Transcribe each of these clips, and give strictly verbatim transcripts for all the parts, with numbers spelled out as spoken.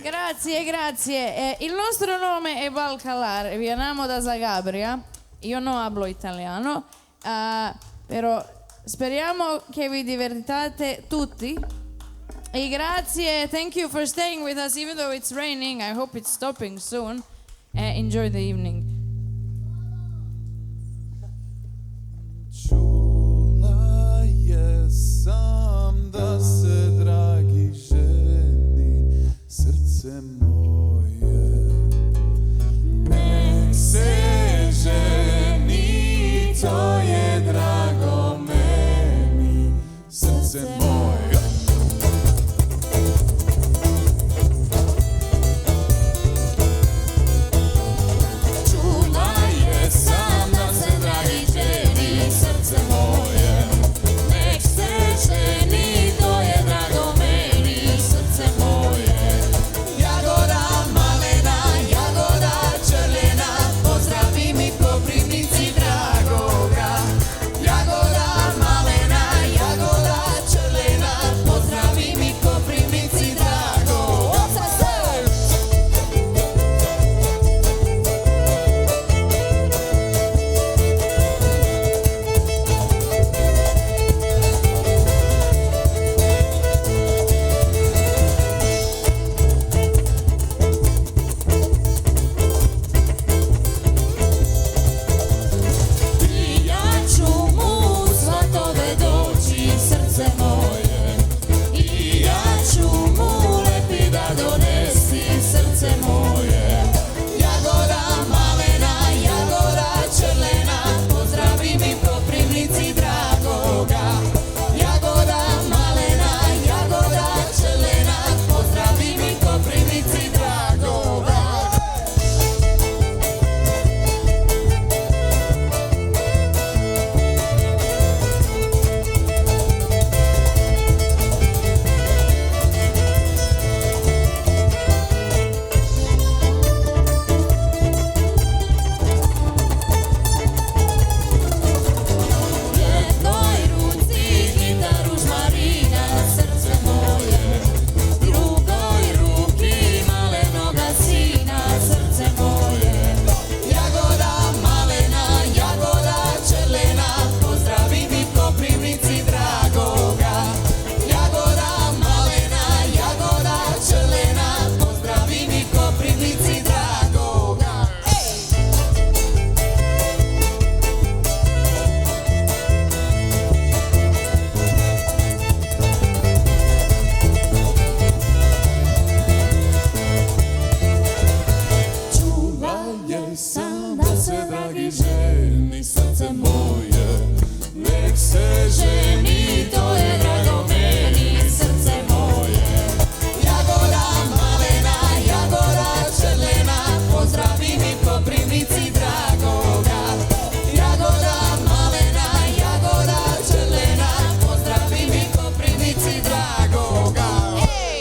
Grazie, grazie. Eh, il nostro nome è Balcalar, vieniamo da Zagabria. Io non hablo italiano, ah, però speriamo che vi divertiate tutti. E grazie, thank you for staying with us even though it's raining. I hope it's stopping soon. Eh, enjoy the evening. Čula jesam da se dragi ženi srce moje. Nek se ženi, to je drago meni, srce moje. Čula jesam da se dragi ženi srce moje. Nek se ženi, to je drago meni, srce moje. Jagoda malena, jagoda čerlena, pozdravi mi Koprivnici dragoga. Jagoda malena, jagoda čerlena, pozdravi mi Koprivnici dragoga. Ja ću mu svatove doći, srce moje. I ja ću mu lepida donesti, srce moje. Jagoda malena, jagoda čerlena, pozdravi mi Koprivnici dragoga. Jagoda malena, jagoda čerlena, pozdravi mi Koprivnici dragoga. Jednoj ruci gitaru žmarina, srce moje, drugoj ruki malenoga sina, srce moje. Jagoda malena, jagoda čerlena, pozdravi mi Koprivnici dragoga. Jagoda malena, jagoda čerlena, pozdravi mi Koprivnici dragoga. Ej! Čula jesam da se dragi ženi srce moje. Nek se ženi, to je drago meni, srce moje. Jagoda malena, jagoda čerlena, pozdravi mi Koprivnici dragoga. Jagoda malena, jagoda čerlena, pozdravi mi Koprivnici dragoga. Ej!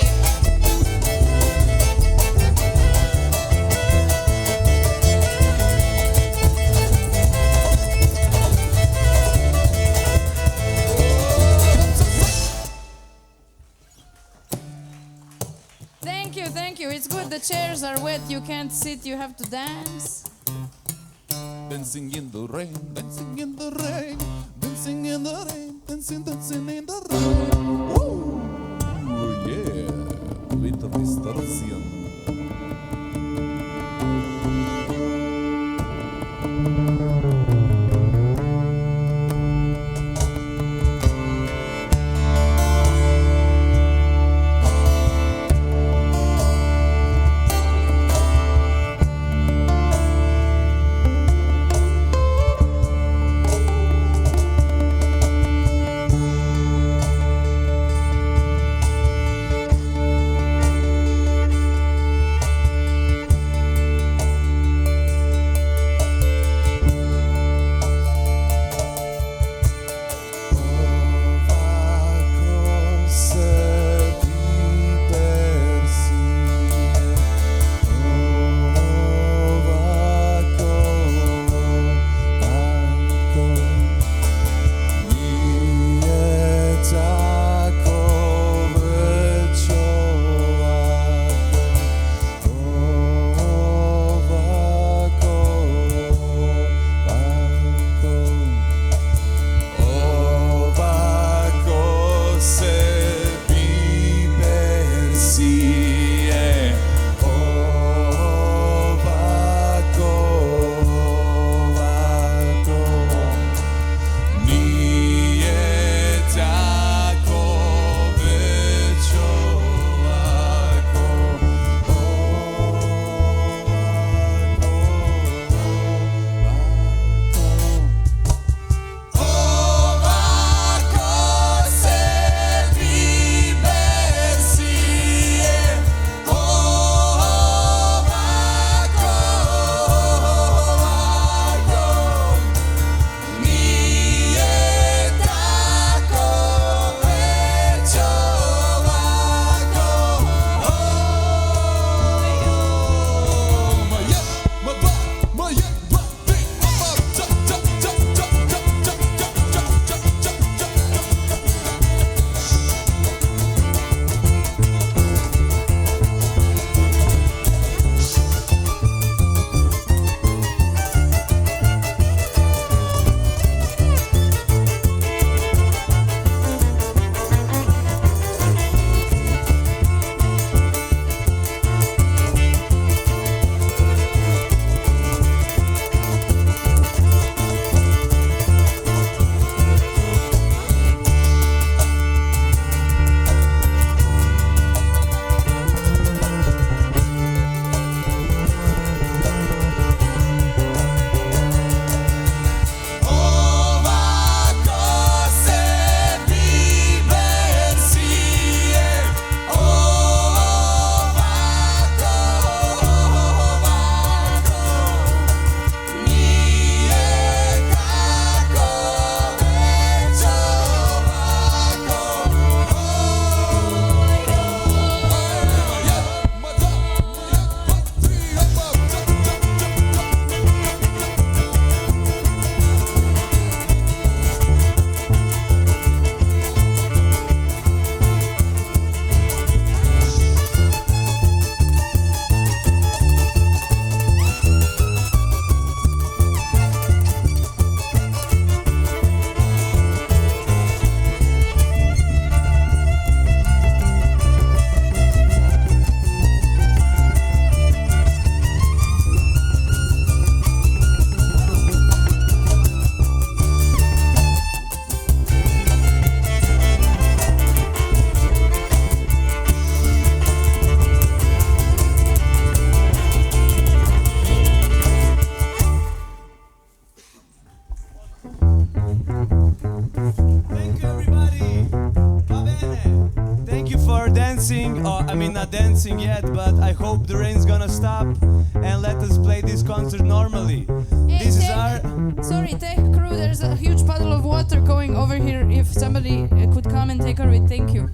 Thank you, thank you. It's good the chairs are wet, you can't sit, you have to dance. Dancing in the rain, dancing in the rain, dancing in the rain, dancing, dancing in the rain. Woo! Yeah, little distortion. Not dancing yet, but I hope the rain's gonna stop and let us play this concert normally. Hey, this is tech, our sorry, tech crew, there's a huge puddle of water going over here. If somebody uh, could come and take care of it, thank you.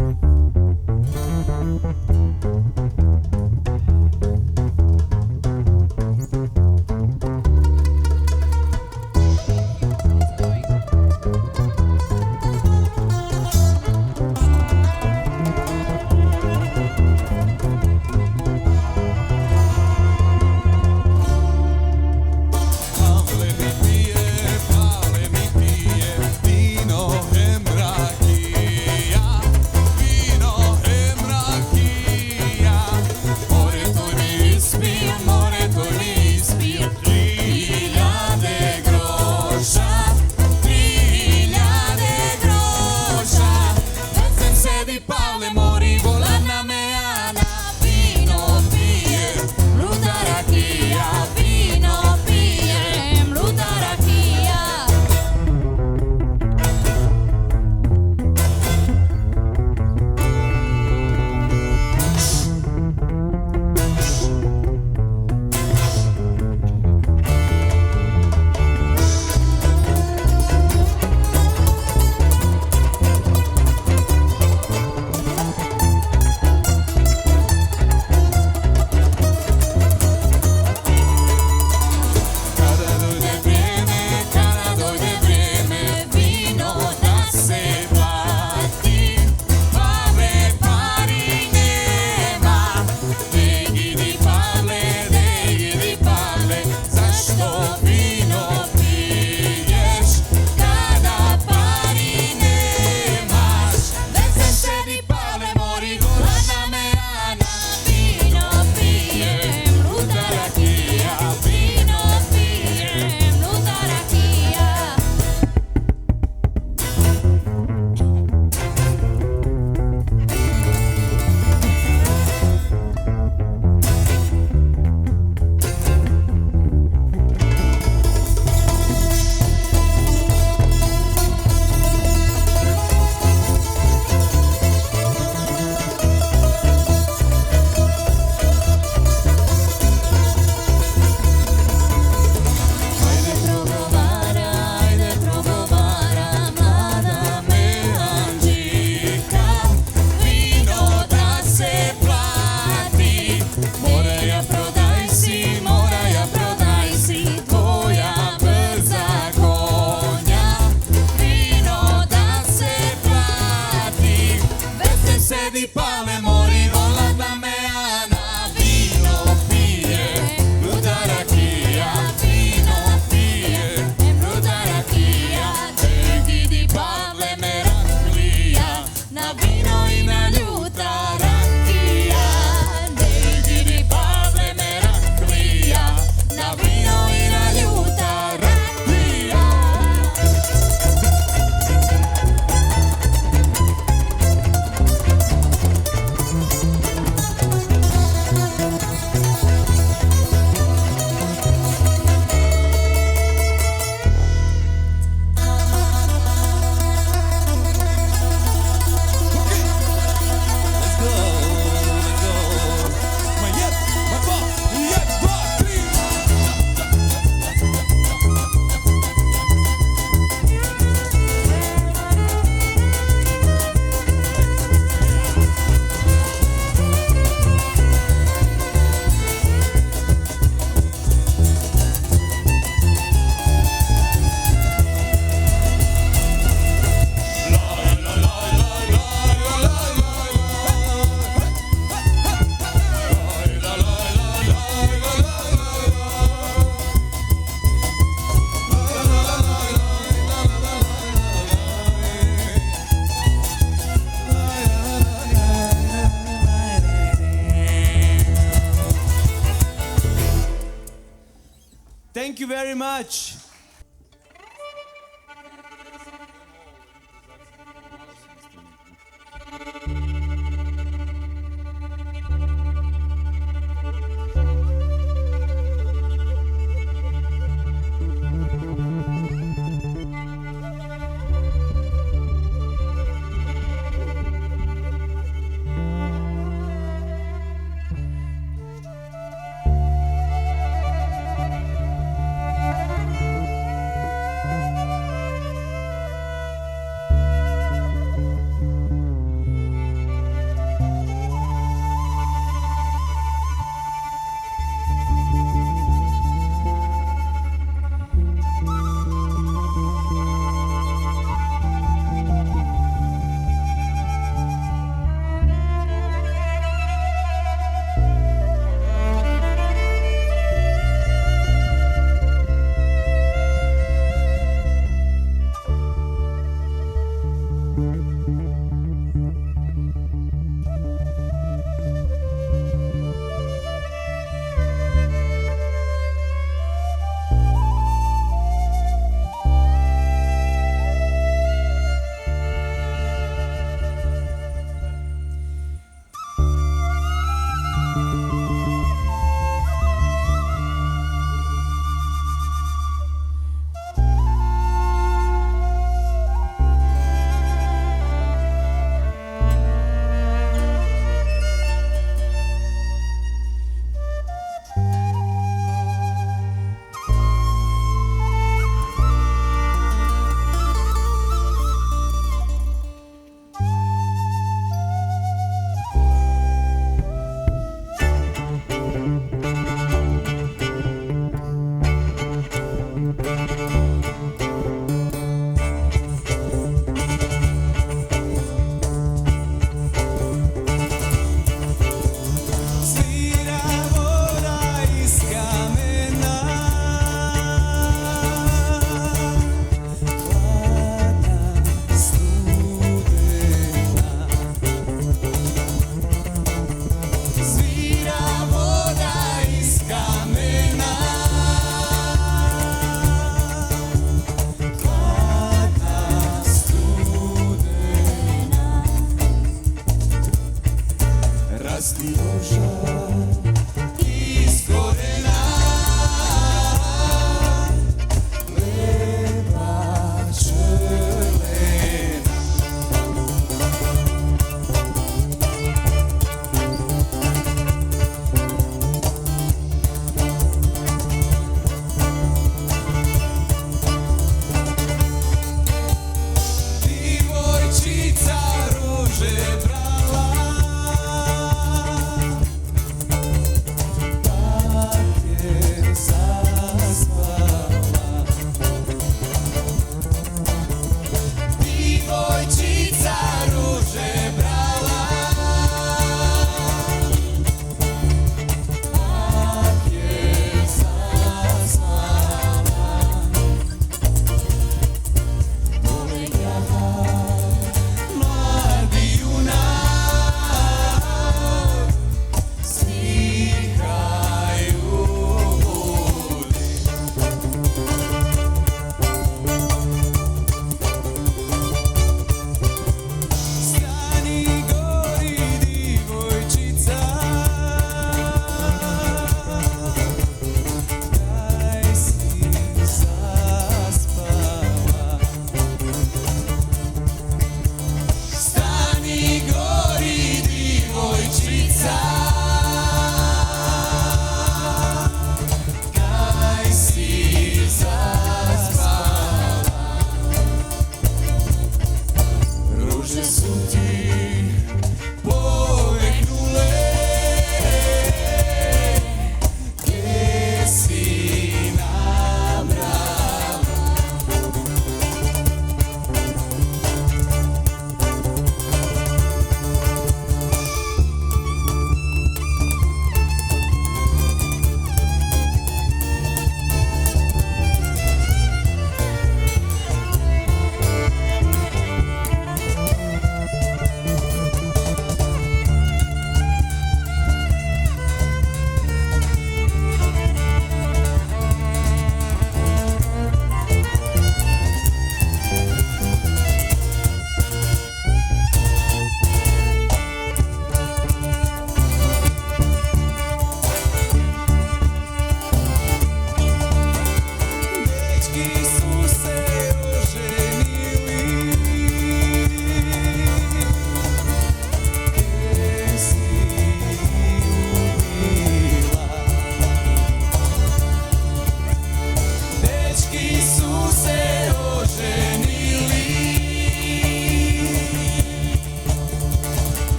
Thank you very much.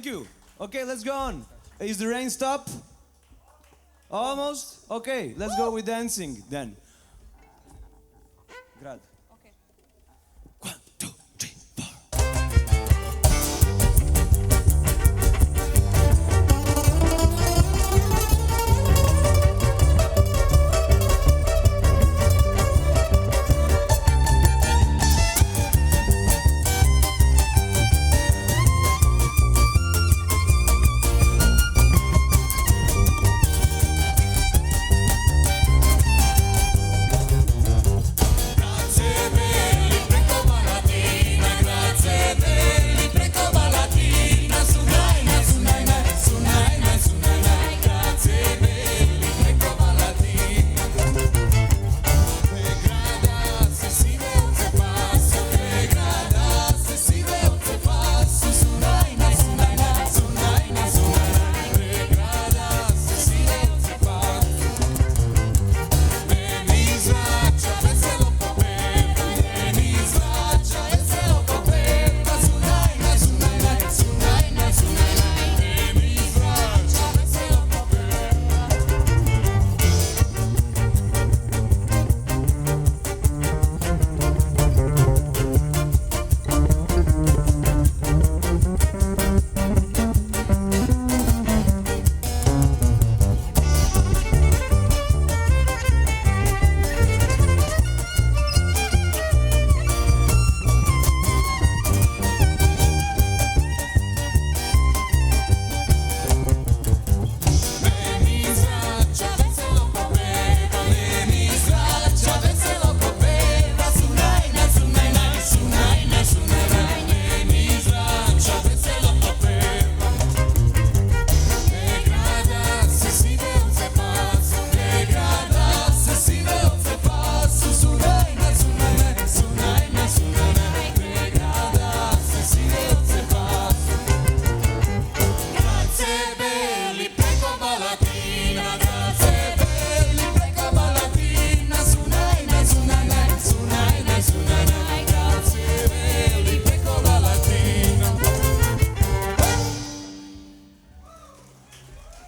Thank you. Okay, let's go on. Is the rain stop? Almost? Okay, let's go with dancing then. Grad. One, two, three, four.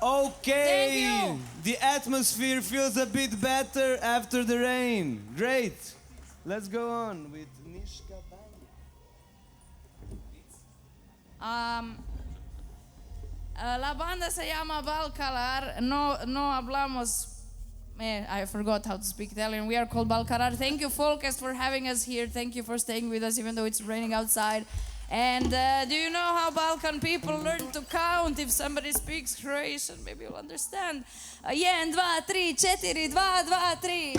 Okay, the atmosphere feels a bit better after the rain. Great. Let's go on with Niška Banja. Um, uh, la banda se llama Balkalar, no, no hablamos. Eh, I forgot how to speak Italian. We are called Balkarar. Thank you, Folkest, for having us here. Thank you for staying with us, even though it's raining outside. And uh, do you know how Balkan people learn to count? If somebody speaks Croatian, maybe you'll understand. Uh, jedan, dva, tri, četiri, dva, dva, tri.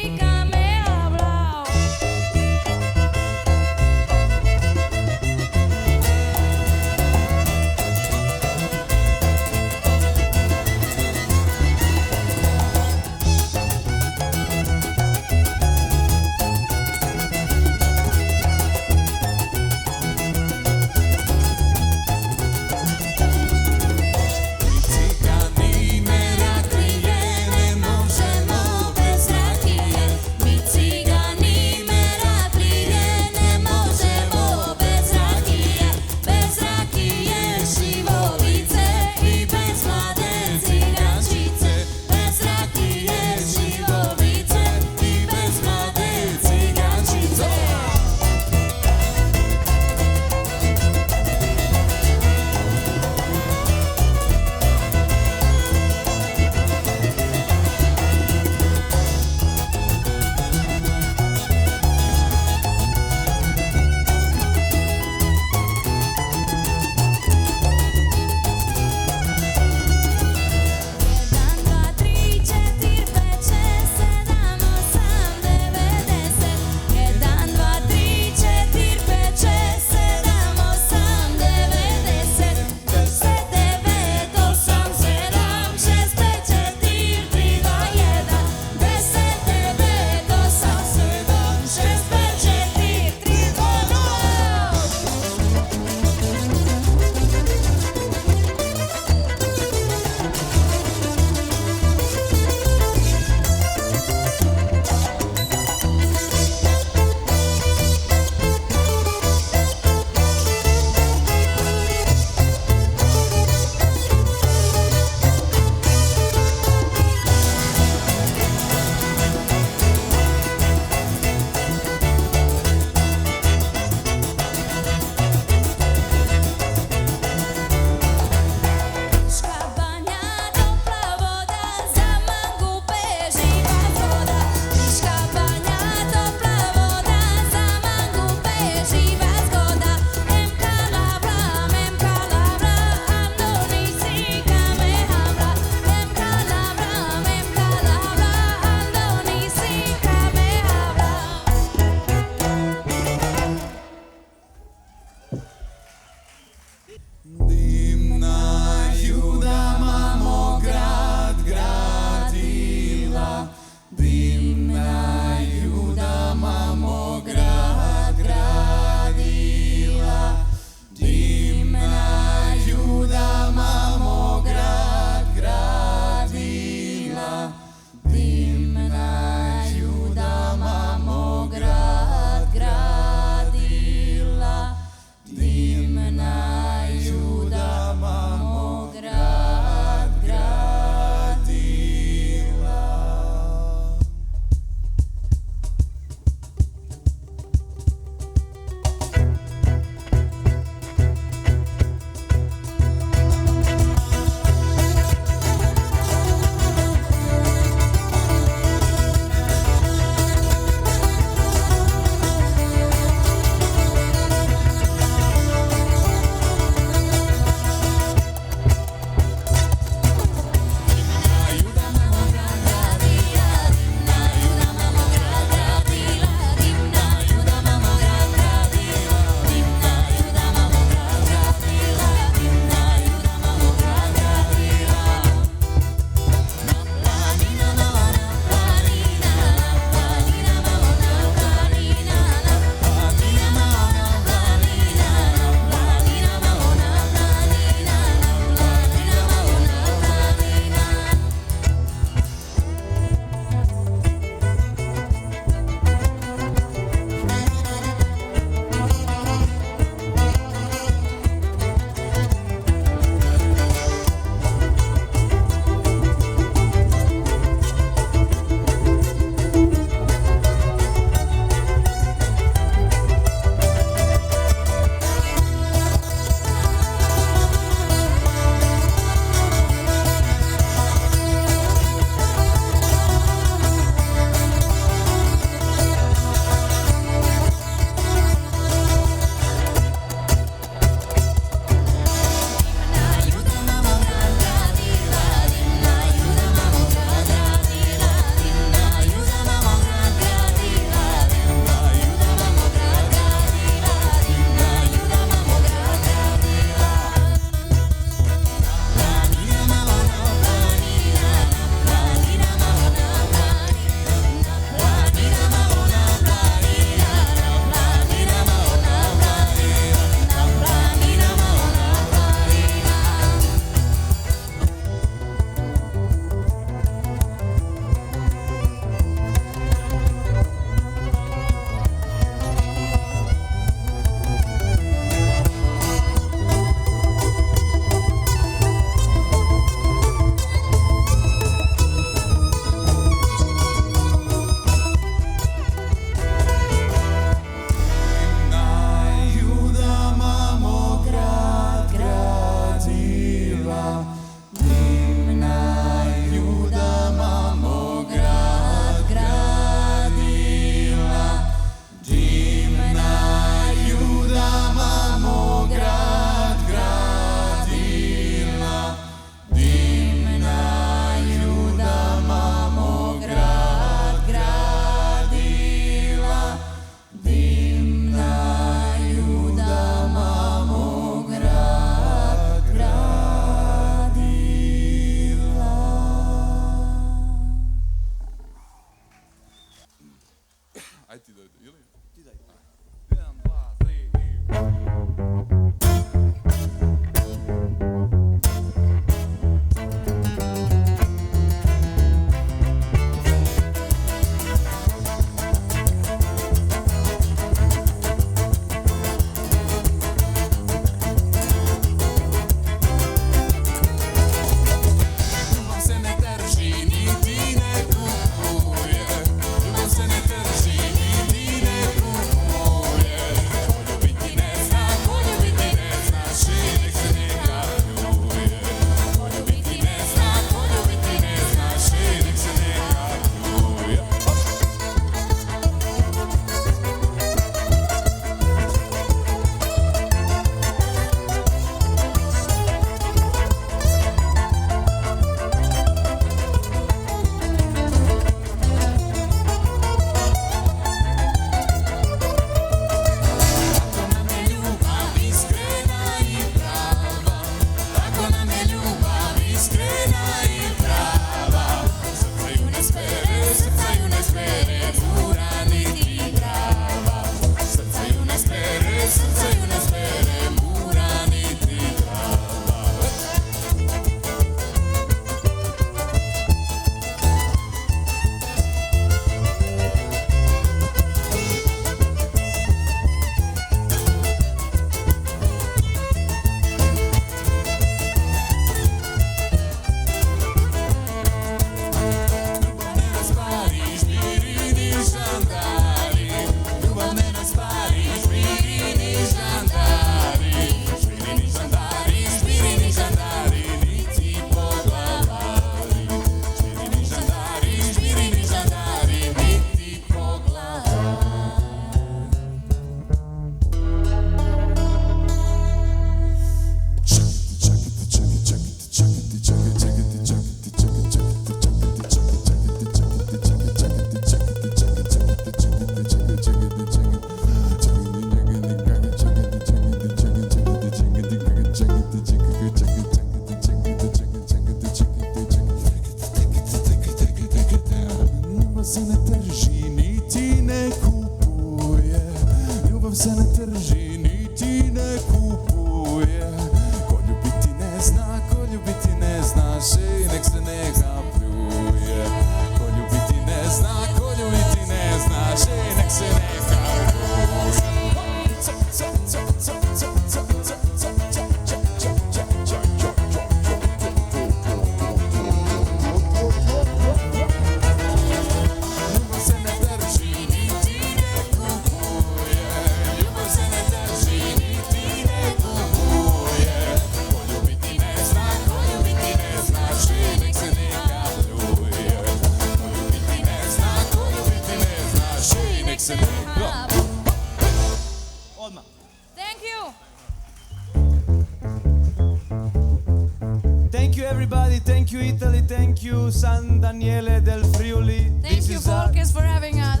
Thank you, Italy. Thank you, San Daniele del Friuli. Thank you, Folkes, for having us.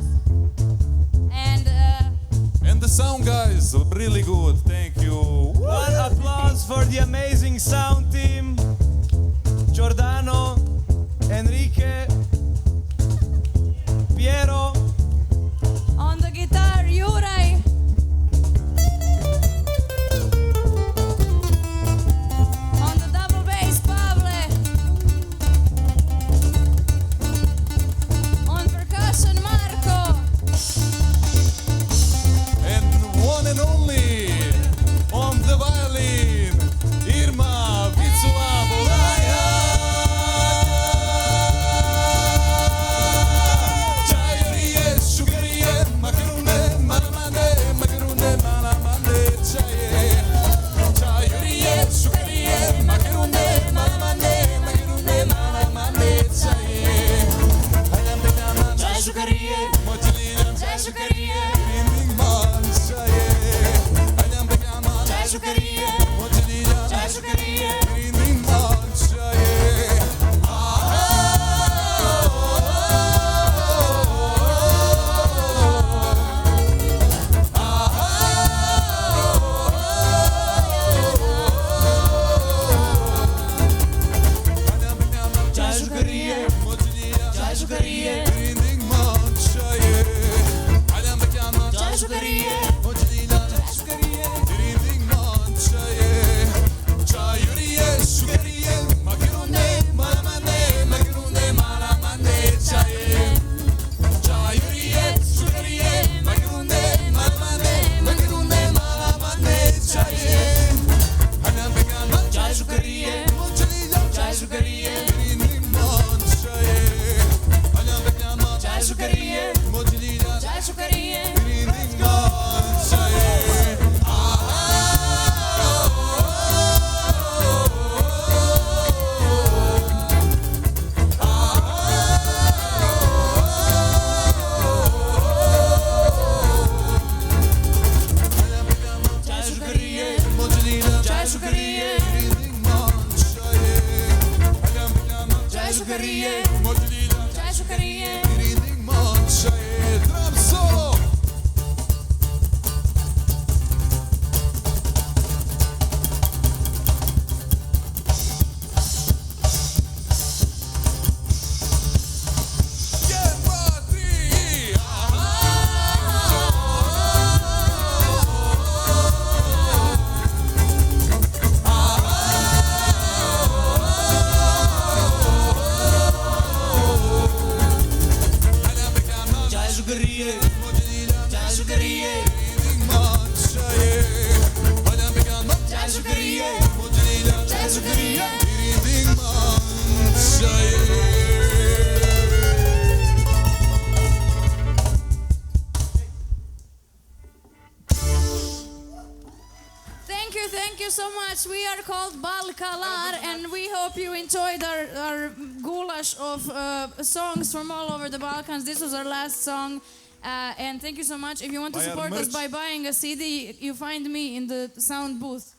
And uh, And the sound guys, really good. Thank you. One applause for the amazing sound team. Giordano, Enrique, Piero. On the guitar, Juraj. On the double bass, Pavle. On percussion, Marko. And one and only on the violin, Irma Vicuła Bulaja. Čajurie, šukarie, makarune, malamane, makarune, malamane, čaje. Čajurie, šukarie, makarune, malamane, makarune, malamane, čaje. Čajurie, motilija, čajurie. Thank you, thank you so much. We are called Balkalar, and we hope you enjoyed our, our goulash of uh, songs from all over the Balkans. This was our last song. Uh, and thank you so much. If you want to Buy our support us merch. By buying a C D, you find me in the sound booth.